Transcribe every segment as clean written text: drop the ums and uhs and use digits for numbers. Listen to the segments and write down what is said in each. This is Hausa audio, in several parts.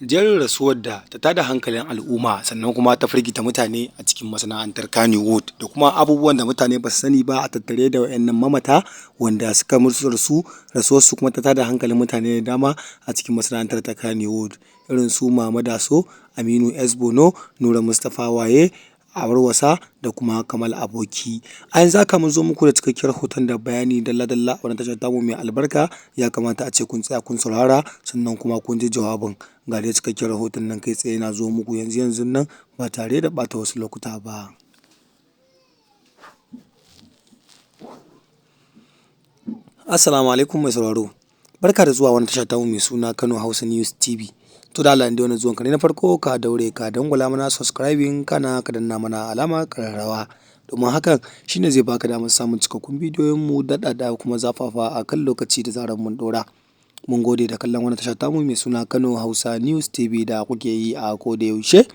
Jerin rasuwar da ta tada hankalin al'umma sannan kuma ta firgita mutane a cikin masana'antar Kannywood da kuma abubuwan da mutane ba su sani ba a tattare da waɗannan mamata wanda suka mutu rasu, rasuwarsu kuma ta tada hankalin mutane da dama a cikin masana'antar ta Kannywood, irin su Mama Daso, Aminu S. Bono, Nura Mustapha Waye, Awarwasa da kuma Kamal Aboki. A yanzu haka mun zo muku da cikakken rahoton da bayani dalla-dalla a wannan tashar tamu mai albarka. Ya kamata a ce kun tsaya kun saurara sannan kuma kun ji jawabin. Ga dai cikakken rahoton nan kai tsaye yana zo muku yanzu yanzun nan ba tare da ɓata wasu lokuta ba. Assalamu alaikum mai sauraro. Barka da zuwa wannan tasha tamu mai suna Kano Hausa News TV. To da Allah, in dai wannan zuwan ka ne na farko, ka daure ka dangwala mana subscribing, kana ka danna mana alamar ƙararrawa. Domin hakan shine zai baka damar samun cikakkun bidiyoyin mu daɗaɗa kuma zafafa a kan lokaci da zarar mun ɗora. Mun gode da kallon wannan tasha tamu mai suna Kano Hausa News TV da kuke yi a koda yaushe.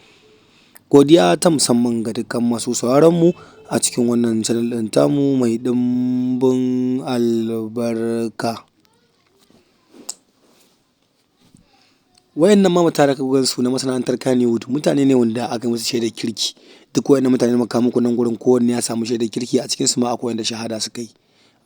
Godiya ta musamman ga dukkan masu sauraron mu a cikin wannan channel ɗin tamu mai ɗimbin albarka. Wayannan mamata da kuka gansu na masana'antar Kannywood mutane ne wanda aka musu shaidar kirki. Duk wayannan mutane da muka kawo muku nan gurin, kowanne ya samu shaidar kirki, a cikinsu ma akwai wanda shahada suka yi.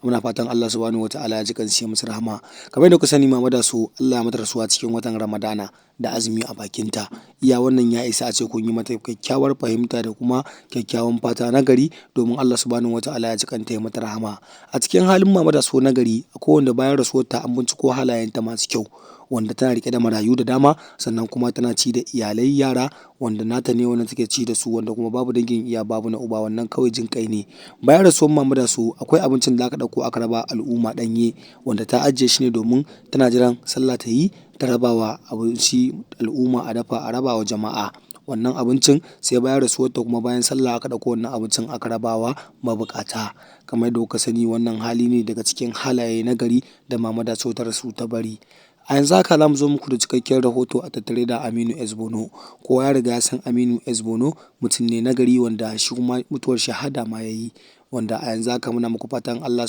Muna fatan Allah Subhanahu wa Ta'ala ya ji kansu, ya musu rahama. Kamar yadda kuka sani, Mama Daso Allah ya mata rasuwa cikin watan Ramadana da azumi a bakinta. Iya wannan ya isa a ce kun yi mata kyakkyawar fahimta da kuma kyakkyawan fata na gari, domin Allah Subhanahu wa Ta'ala ya ji kanta, ya mata rahama. A cikin halin Mama Daso na gari, akwai wanda bayan rasuwarta an binciko halayenta masu kyau, wanda tana riƙe da marayu da dama, sannan kuma tana ci da iyalai, yara wanda nata ne wanda take ci da su, wanda kuma babu dangin iya babu na uba, wannan kawai jin kai ne. Bayan rasuwar Mama Daso, akwai abincin da aka ɗauko aka raba al'umma ɗanye, wanda ta ajiye shi ne domin tana jiran sallah ta yi ta rabawa abinci al'umma, a dafa a raba wa jama'a wannan abincin. Sai bayan rasuwarta kuma, bayan sallah, aka ɗauko wannan abincin aka rabawa mabuƙata. Kamar yadda kuka sani, wannan hali ne daga cikin halaye na gari da Mama Daso ta rasu ta bari. A yanzu haka za mu zo muku da cikakken rahoto a tattare da Aminu S. Bono. Kowa ya riga ya san Aminu S. Bono mutum ne na gari, wanda shi kuma mutuwar shahada ma ya yi. Wanda a yanzu haka muna mana fatan Allah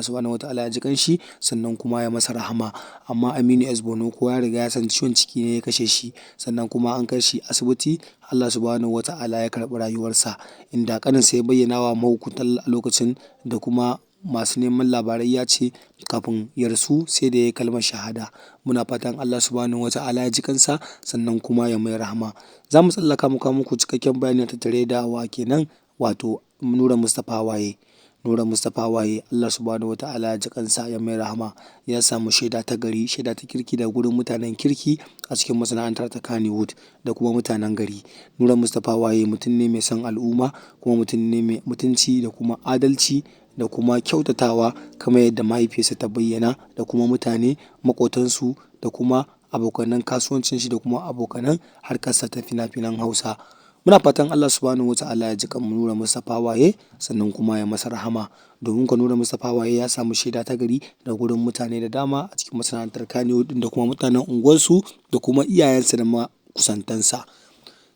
Subhanahu wa Ta'ala ya ji kanshi sannan kuma ya masa rahama. Amma Aminu S. Bono, kowa ya riga ya san ciwon ciki ne ya kashe shi, sannan kuma an kai shi asibiti, Allah Subhanahu wa Ta'ala ya karɓi rayuwarsa, inda ƙaninsa ya bayyana wa mahukuntan a lokacin da kuma masu neman labarai, ya ce kafin ya rasu sai da ya yi kalmar shahada. Muna fatan Allah Subhanahu wa Ta'ala ya ji kansa sannan kuma ya mai rahama. Za mu tsallaka mu kawo muku cikakken bayani tattare da wa kenan, wato Nura Mustapha Waye. Nura Mustapha Waye, Allah Subhanahu wa Ta'ala ya ji kansa ya mai rahama. Ya samu shaida ta gari, shaida ta kirki daga gurin mutanen kirki a cikin masana'antar ta Kannywood da kuma mutanen gari. Nura Mustapha Waye mutum ne mai son al'umma, kuma mutum ne mai mutunci da kuma adalci da kuma kyautatawa, kamar yadda mahaifiyarsa ta bayyana, da kuma mutane maƙotansu da kuma abokanan kasuwancin shi da kuma abokanan harkarsa ta fina-finan Hausa. Muna fatan Allah Subhanahu wa Ta'ala ya ji kan Nura Mustapha Waye sannan kuma ya masa rahama. Domin kuwa Nura Mustapha Waye ya samu shaida ta gari daga gurin mutane da dama a cikin masana'antar Kannywood ɗin da kuma mutanen unguwarsu da kuma iyayensa da makusantansa.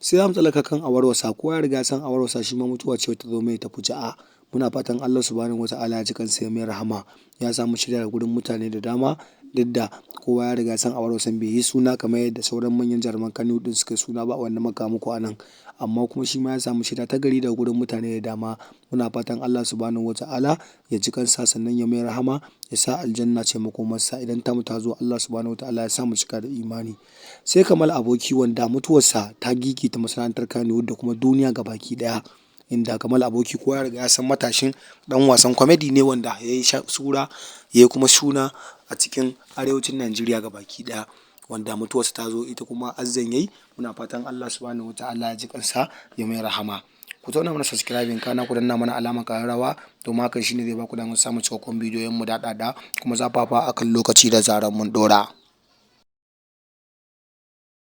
Sai za mu tsallaka kan Awarwasa. Kowa ya riga ya san Awarwasa, shi ma mutuwa ce ta zo mai ta fuji'a. Muna fatan Allah Subhanahu wa Ta'ala ya ji kansa ya mai rahama. Ya samu shaida daga gurin mutane da dama, duk da kowa ya riga ya san Awarwasan bai yi suna kamar yadda sauran manyan jaruman Kannywood ɗin suka yi suna ba wanda muka kawo muku a nan. Amma kuma shi ma ya samu shaida ta gari daga gurin mutane da dama. Muna fatan Allah Subhanahu wa Ta'ala ya ji kansa sannan ya mai rahama, ya sa aljanna ce makomarsa. Idan tamu ta zo, Allah Subhanahu wa Ta'ala ya sa mu cika da imani. Sai Kamal Aboki, wanda mutuwarsa ta gigita masana'antar Kannywood da kuma duniya gabaki ɗaya. Inda Kamal Aboki, kowa ya riga ya san matashin ɗan wasan comedy ne wanda ya yi sura ya yi kuma suna a cikin arewacin Najeriya gabaki ɗaya. Wanda mutuwarsa ta zo ita kuma azzan yayi. Muna fatan Allah Subhanahu wa Ta'ala ya ji kansa ya mai rahama. Ku tauna mana subscribing, kana ku danna mana alamar ƙararrawa, domin hakan shine zai baku damar samun cikakkun bidiyoyin mu daɗaɗa kuma zafafa akan lokaci da zarar mun ɗora.